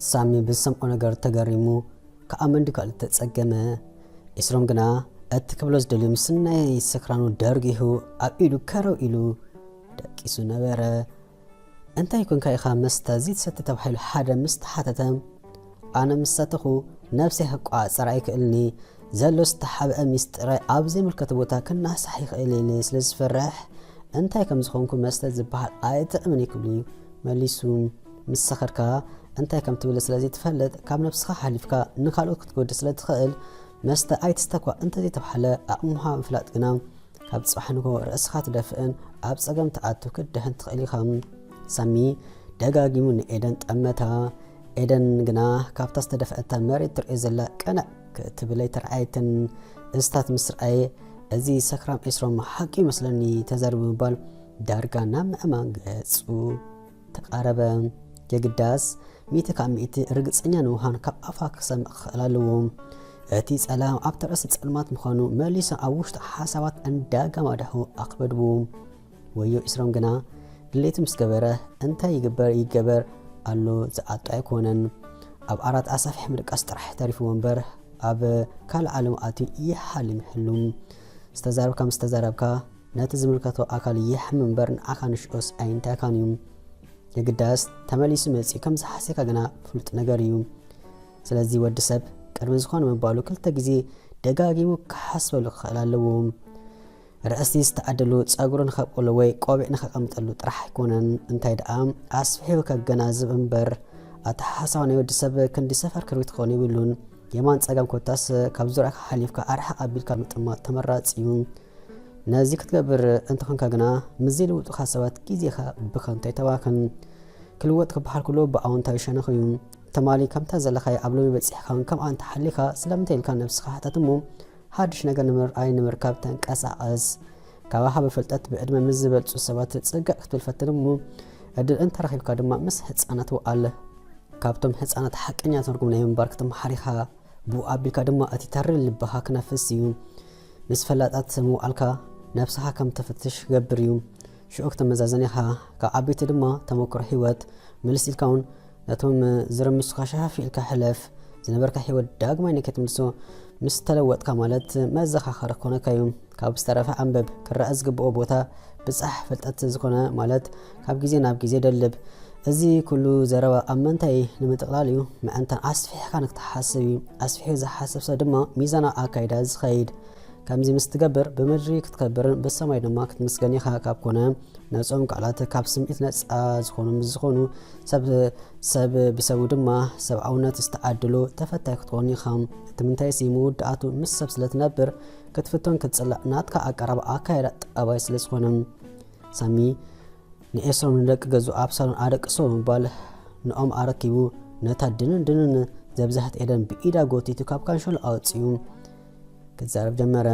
ሳሚ ብዝሰምዖ ነገር ተገሪሙ፣ ክኣምን ድዩ ካልእ ተጸገመ። ኤስሮም ግና እቲ ክብሎ ዝደልዩ ምስ ናይ ሰክራኑ ደርጊሁ ኣብ ኢዱ ከረው ኢሉ ደቂሱ ነበረ። "እንታይ ኮንካ ኢኻ መስተ ዘይትሰቲ?" ተባሂሉ ሓደ ምስ ተሓተተ፣ "ኣነ ምስ ሰተኹ ነብሰይ ክቆጻጸር ኣይክእልኒ፣ ዘሎ ዝተሓብአ ሚስጥረይ ኣብ ዘይምልከቶ ቦታ ክናሳሕ ይኽእል ኢለ ስለ ዝፈርሕ፣ እንታይ ከም ዝኾንኩ መስተ ዝበሃል ኣይጥዕምን እዩ" ክብል እዩ መሊሱ። ምስ ሰኸርካ እንታይ ከም ትብል ስለ ዘይትፈልጥ፣ ካብ ነብስኻ ሓሊፍካ ንኻልኦት ክትጎድእ ስለ ትኽእል፣ መስተ ኣይትስተኳ እንተዘይተባህለ፣ ኣቕምኻ ምፍላጥ ግና ካብ ጽባሕ ንግሆ ርእስኻ ትደፍእን ኣብ ጸገም ትኣቱ ክትድሕን ትኽእል ኢኻ። ሳሚ ደጋጊሙ ንኤደን ጠመታ። ኤደን ግና ካብታ ዝተደፍአታ መሬት ትርእዮ ዘላ ቅንዕ ክትብል ኣይተርኣየትን። እስታት ምስ ረኣየ፣ "እዚ ሰክራም ኤስሮም ሓቂ ይመስለኒ ተዛሪቡ" ብምባል ዳርጋ ናብ ምእማን ገጹ ተቓረበ። የግዳስ ሚእቲ ካብ ሚእቲ ርግጸኛ ንምዃን ካብ ኣፋ ክሰምዕ ክኽእል ኣለዎ። እቲ ጸላም ኣብቲ ርእሲ ጸልማት ምዃኑ መሊሱ ኣብ ውሽጡ ሓሳባት እንዳጋማዳሑ ኣኽበድዎ። ወዮ ኢስሮም ግና ድሌቱ ምስ ገበረ እንታይ ይግበር ይገበር ኣሎ ዝኣጡ ኣይኮነን። ኣብ ዓራት ኣሳፊሕ ምድቃስ ጥራሕ ተሪፍዎ እምበር ኣብ ካልእ ዓለም ኣትዩ ይሓልም ይሕሉም። ዝተዛረብካ ምስ ተዛረብካ ነቲ ዝምልከቶ ኣካል የሕም እምበር ንዓኻ ንሽኦስ ኣይንታይካን እዩ። የግዳስ ተመሊሱ መጺኡ ከም ዝሓሰካ ግና ፍሉጥ ነገር እዩ። ስለዚ ወዲ ሰብ ቅድሚ ዝኾነ ምባሉ ክልተ ግዜ ደጋጊሙ ክሓስበሉ ክኽእል ኣለዎ። ርእሲ ዝተዓደሉ ጸጉሩ ንኸብቅሎ ወይ ቆቢዕ ንኸቐምጠሉ ጥራሕ ኣይኮነን፣ እንታይ ደኣ ኣስፊሑ ከገናዝብ እምበር። ኣተሓሳባ ናይ ወዲ ሰብ ክንዲ ሰፈር ክርቢት ክኸውን የብሉን። የማን ጸጋም ኮታስ ካብ ዙርያኻ ሓሊፍካ ኣርሓቕ ኣቢልካ ምጥማት ተመራጺ እዩ። ነዚ ክትገብር እንተኾንካ ግና ምስ ዘይልውጡኻ ሰባት ግዜኻ ብኸንቱ ኣይተባኽን። ክልወጥ ክበሃል ከሎ ብኣወንታዊ ሸነኽ እዩ። ትማሊ ከምታ ዘለኻያ ኣብ ሎሚ በጺሕካን ከምኣ እንተሓሊኻ ስለምንታይ ኢልካ ነብስኻ ሕተት እሞ ሓድሽ ነገር ንምርኣይ ንምርካብ ተንቀሳቐስ። ካባኻ ብፍልጠት ብዕድመ ምስ ዝበልጹ ሰባት ጽግዕ ክትብል ፈትን እሞ ዕድል እንተረኺብካ ድማ ምስ ህጻናት ውዓል። ካብቶም ህጻናት ሓቀኛ ትርጉም ናይ ምንባር ክትመሃር ኢኻ። ብኡ ኣቢልካ ድማ እቲ ተሪር ልብኻ ክነፍስ እዩ። ምስ ፈላጣት ምውዓልካ ነብስኻ ከም ተፍትሽ ክገብር እዩ። ሽዑ ክትመዛዘን ኢኻ። ካብ ዓበይቲ ድማ ተመክሮ ህይወት ምልስ ኢልካ እውን ነቶም ዝርምሱኻ ሸፋፍ ኢልካ ሕለፍ። ዝነበርካ ህይወት ዳግማይ ንከይትምልሶ ምስ ተለወጥካ ማለት መዘኻኸሪ ክኾነካ እዩ። ካብ ዝተረፈ ኣንብብ። ክረኣ ዝግብኦ ቦታ ብጻሕ ፍልጠት ዝኾነ ማለት ካብ ግዜ ናብ ግዜ ደልብ። እዚ ኩሉ ዘረባ ኣብ ምንታይ ንምጥቕላል እዩ? ምእንታን ኣስፊሕካ ንክትሓስብ እዩ። ኣስፊሑ ዝሓስብ ሰብ ድማ ሚዛናዊ ኣካይዳ ዝኸይድ። ከምዚ ምስ ትገብር ብምድሪ ክትከብርን ብሰማይ ድማ ክትምስገን ኢኻ። ካብ ኮነ ነጾም ቃላት ካብ ስምዒት ነጻ ዝኾኑ ምስ ዝኾኑ ሰብ ሰብ ብሰቡ ድማ ሰብኣውነት ዝተዓደሎ ተፈታዊ ክትኾን ኢኻ። እቲ ምንታይሲ መወዳእቱ ምስ ሰብ ስለ ትነብር ክትፍቶን ክትጽላእ ናትካ ኣቀራርባ ኣካይዳ ጠባይ ስለ ዝኾነ። ሳሚ ንኤስሮም ንደቂ ገዝኡ ኣብ ሳሎን ኣደቅሶ ብምባል ንኦም ኣረኪቡ ነታ ድንን ድንን ዘብዛሕት ኤደን ብኢዳ ጎቲቱ ካብ ካንሸሎ ኣውጺኡ ክትዛረብ ጀመረ።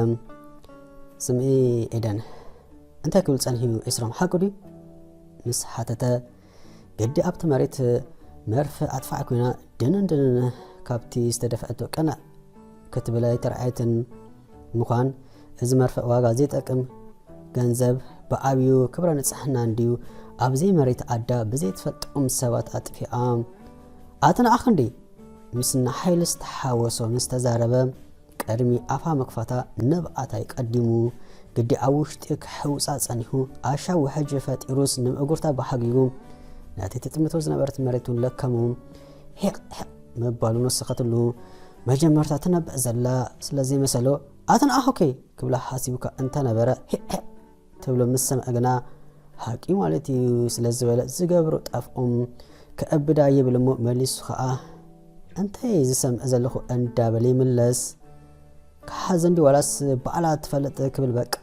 ስምዒ ኤደን፣ እንታይ ክብል ጸኒሑ ኤስሮም ሓቁ ድዩ? ምስ ሓተተ፣ ግዲ ኣብቲ መሬት መርፍእ ኣጥፋዕ ኮይና ድንን ድንን ካብቲ ዝተደፍአቶ ቅንዕ ክትብል ኣይተረኣየትን። ምዃን እዚ መርፍእ ዋጋ ዘይጠቅም ገንዘብ ብዓብዩ ክብረ ንጽሕና እንድዩ ኣብ ዘይመሬት ኣዳ ብዘይትፈልጦም ሰባት ኣጥፊኣ። ኣቲ ንኣኽ እንዲ ምስ ንሓይሊ ዝተሓወሶ ምስ ተዛረበ ቅድሚ ኣፋ ምክፋታ ንብኣታይ ቀዲሙ ግዲ ኣብ ውሽጢ ክሕውጻ ጸኒሑ ኣሻዊ ሕጂ ፈጢሩስ ንምእጉርታ ብሓጊጉ ነቲ ትጥምቶ ዝነበረት መሬት እውን ለከሙ ሄቕ ሄቕ ምባሉ ንወሰኸትሉ። መጀመርታ ትነብዕ ዘላ ስለ ዘይመሰሎ ኣቲ ንኣኽ ኦኬ ክብላ ሓሲቡካ እንተነበረ ሄቕ ሄቕ ትብሎ ምስ ሰምዐ ግና ሓቂ ማለት እዩ ስለ ዝበለ ዝገብሮ ጠፍኦም። ክእብዳ ይብል እሞ መሊሱ ኸኣ እንታይ ዝሰምዕ ዘለኹ እንዳበለ ይምለስ። ክሓዘ እንዲ ዋላስ ባዕላ ትፈልጥ ክብል በቃ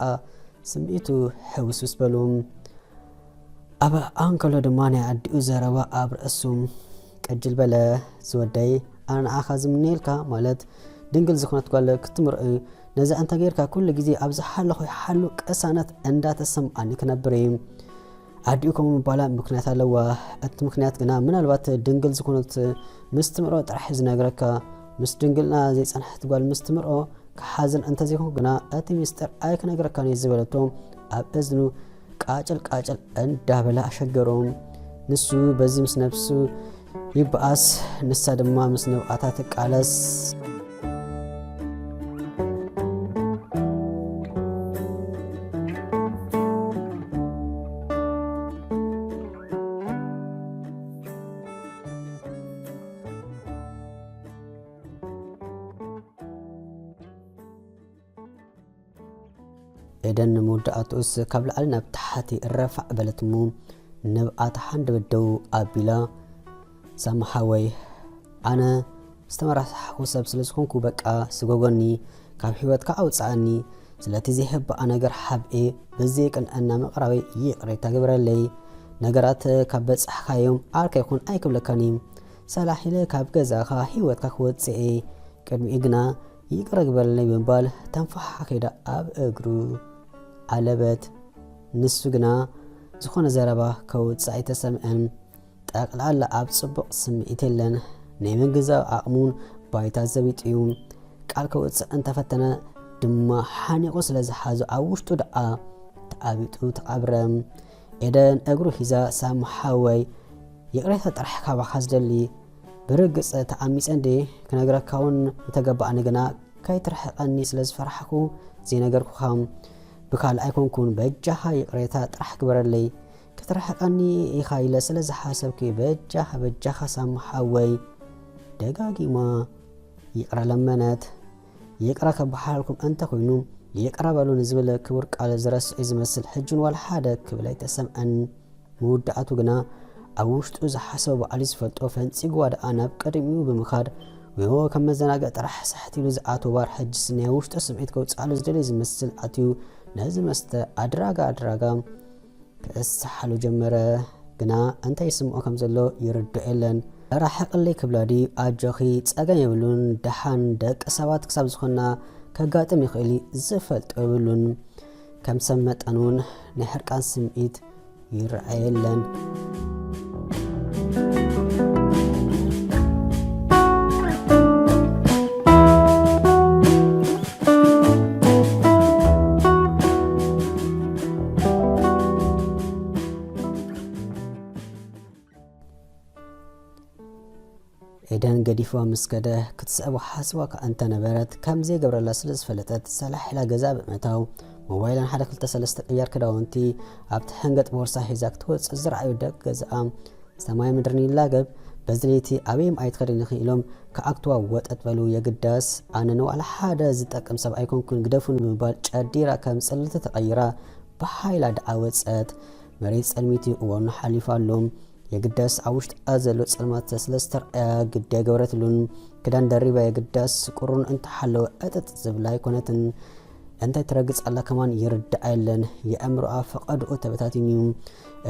ስምዒቱ ሕውስውስ በሉ። ኣብ ኣንከሎ ድማ ናይ ኣዲኡ ዘረባ ኣብ ርእሱ ቅጅል በለ። ዝወደይ ኣነ ንዓኻ ዝምነየልካ ማለት ድንግል ዝኾነት ጓል ክትምርእ ነዚ እንተ ጌርካ ኩሉ ግዜ ኣብ ዝሓለኹ ይሓሉ ቅሳነት እንዳተሰምዓኒ ክነብር እዩ። ኣዲኡ ከምኡ ምባላ ምክንያት ኣለዋ። እቲ ምክንያት ግና ምናልባት ድንግል ዝኾነት ምስ ትምርኦ ጥራሕ ዝነግረካ ምስ ድንግልና ዘይጸንሐት ጓል ምስ ትምርኦ ክሓዝን እንተዘይኮንኩ ግና እቲ ሚስጥር ኣይክነግረካን እየ ዝበለቶ ኣብ እዝኑ ቃጭል ቃጭል እንዳበለ ኣሸገሮ። ንሱ በዚ ምስ ነብሱ ይበኣስ፣ ንሳ ድማ ምስ ንብዓታ ትቃለስ። ኤደን ንመወዳእትኡስ ካብ ላዕሊ ናብ ታሕቲ ረፋዕ በለት እሞ ንብዓታ ሓንደበት ደው ኣቢላ፣ ሳሚ ሓወይ፣ ኣነ ዝተመራሳሕኩ ሰብ ስለ ዝኾንኩ በቃ ስጎጎኒ፣ ካብ ህይወትካ ኣውጽኣኒ። ስለቲ ዘይሕባእ ነገር ሓብኤ ብዘይቅንዕና ምቕራበይ ይቕሬታ ግበረለይ። ነገራት ካብ በጻሕካዮም ዓርከይ ኩን ኣይክብለካን እየ። ሰላሕ ኢለ ካብ ገዛኻ ህይወትካ ክወጽእ እየ። ቅድሚኡ ግና ይቕረ ግበረለይ ብምባል ተንፋሓ ከይዳ ኣብ እግሩ ዓለበት። ንሱ ግና ዝኾነ ዘረባ ከውጽእ ኣይተሰምዐን። ጠቕላላ ኣብ ጽቡቕ ስምዒት የለን። ናይ ምግንዛብ ዓቕሙን ባይታ ዘቢጡ እዩ። ቃል ከውጽእ እንተፈተነ ድማ ሓኒቑ ስለ ዝሓዞ ኣብ ውሽጡ ደኣ ተዓቢጡ ተቐብረ። ኤደን እግሩ ሒዛ ሳሚ ሓወይ ይቕሬታ ጥራሕ ካባኻ ዝደሊ። ብርግጽ ተዓሚጸ እንዴ ክነግረካ እውን ምተገባእኒ ግና ከይትርሕቐኒ ስለ ዝፈራሕኩ ዘይነገርኩኻ። ብካልእ ኣይኮንኩን በጃኻ ይቕሬታ ጥራሕ ግበረለይ። ክትርሕቐኒ ኢኻ ኢለ ስለ ዝሓሰብኩ በጃኻ በጃኻ ሳሚ ሓወይ። ደጋጊማ ይቕረ ለመነት። ይቕረ ከበሓላልኩም እንተኾይኑ ይቕረ በሉ ንዝብል ክቡር ቃል ዝረስዕ ዝመስል ሕጂ እውን ዋላ ሓደ ክብል ኣይተሰምዐን። መወዳእቱ ግና ኣብ ውሽጡ ዝሓሰቦ ባዕሉ ዝፈልጦ ፈንጺግዋ ደኣ ናብ ቅድሚኡ ብምኻድ ወይዎ ከም መዘናግዒ ጥራሕ ስሕት ኢሉ ዝኣትዎ ባር ሕጅስ ናይ ውሽጡ ስምዒት ከውጽኣሉ ዝደሊ ዝመስል ኣትዩ ነዚ መስተ ኣድራጋ ኣድራጋ ክእስሓሉ ጀመረ። ግና እንታይ ይስምዖ ከም ዘሎ ይርድኦ የለን። ራሕቕለይ ክብላ ድዩ ኣጆኺ ጸገም የብሉን፣ ደሓን ደቂ ሰባት ክሳብ ዝኾንና ከጋጥም ይኽእል እዩ፣ ዝፈልጦ የብሉን። ከም ሰብ መጠን እውን ናይ ሕርቃን ስምዒት ይረኣየለን። ኤደን ገዲፍዋ ምስ ከደ ክትስዕቦ ሓሲባ እኳ እንተነበረት ከም ዘይገብረላ ስለ ዝፈለጠት ሰላሕ ኢላ ገዛ ብምእታው ሞባይላን ሓደ ክልተ ሰለስተ ቅያር ክዳውንቲ ኣብቲ ሕንገጥ ቦርሳ ሒዛ ክትወጽእ ዝረኣዩ ደቂ ገዛኣ ሰማይ ምድርን ይላገብ። በዚ ለይቲ ኣበይም ኣይትኸድን ኢኺ ኢሎም ክኣክትዋ ወጠጥ በሉ። የግዳስ ኣነ ንዋላ ሓደ ዝጠቅም ሰብ ኣይኮንኩን ግደፉኒ ብምባል ጨዲራ ከም ጽልልቲ ተቐይራ ብሓይላ ደኣ ወጸት። መሬት ጸልሚት እዩ እዋኑ ሓሊፉ ኣሎ። የግዳስ ኣብ ውሽጣ ዘሎ ጸልማት ስለ ዝተርኣያ ግዲ ኣይገበረትሉን። ክዳን ደሪባ የግዳስ ቁሩን እንተሓለወ ዕጥጥ ዝብላ ኣይኮነትን። እንታይ ትረግጽ ኣላ ከማን ይርድኣ የለን። የኣእምሮኣ ፈቐድኡ ተበታቲኑ እዩ።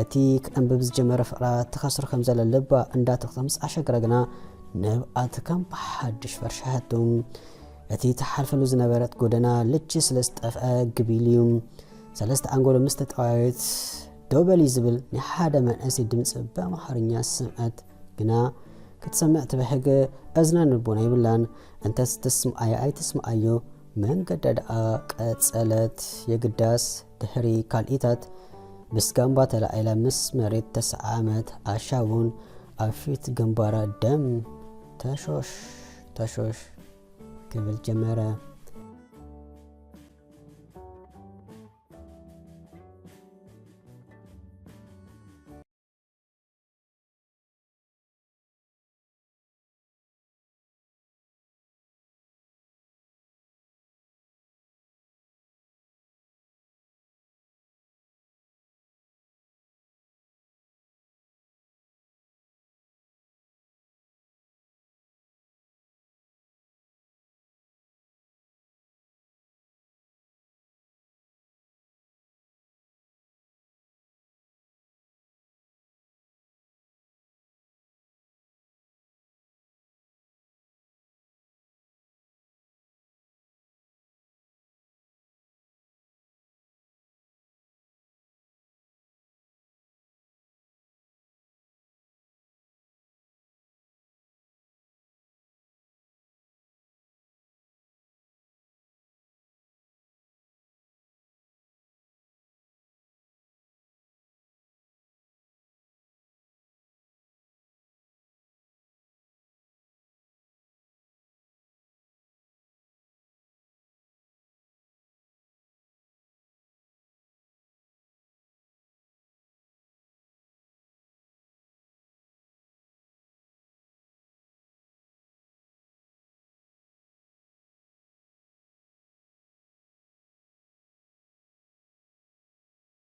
እቲ ክእንብብ ዝጀመረ ፍቕራ ትኸስሮ ከም ዘላ ልባ እንዳተኽተ ምስ ኣሸገረ ግና ንብዓት ከም ብሓድሽ ፈርሻሃቱ። እቲ ትሓልፈሉ ዝነበረት ጎደና ልቺ ስለ ዝጠፍአ ግቢል እዩ። ሰለስተ ኣንጎሎ ምስ ተጠዋየት ደው በሊ ዝብል ናይ ሓደ መንእሰይ ድምፂ ብኣምሓርኛ ስምዐት። ግና ክትሰምዕ ትብሕግ እዝናን ልቦና የብላን። እንተስ ትስምዓዮ ኣይትስምዓዮ መንገዳ ደኣ ቀጸለት። የግዳስ ድሕሪ ካልኢታት ምስ ጋምባ ተላዒላ ምስ መሬት ተሰዓመት። ኣሻ እውን ኣብ ፊት ግንባራ ደም ተሾሽ ተሾሽ ክብል ጀመረ።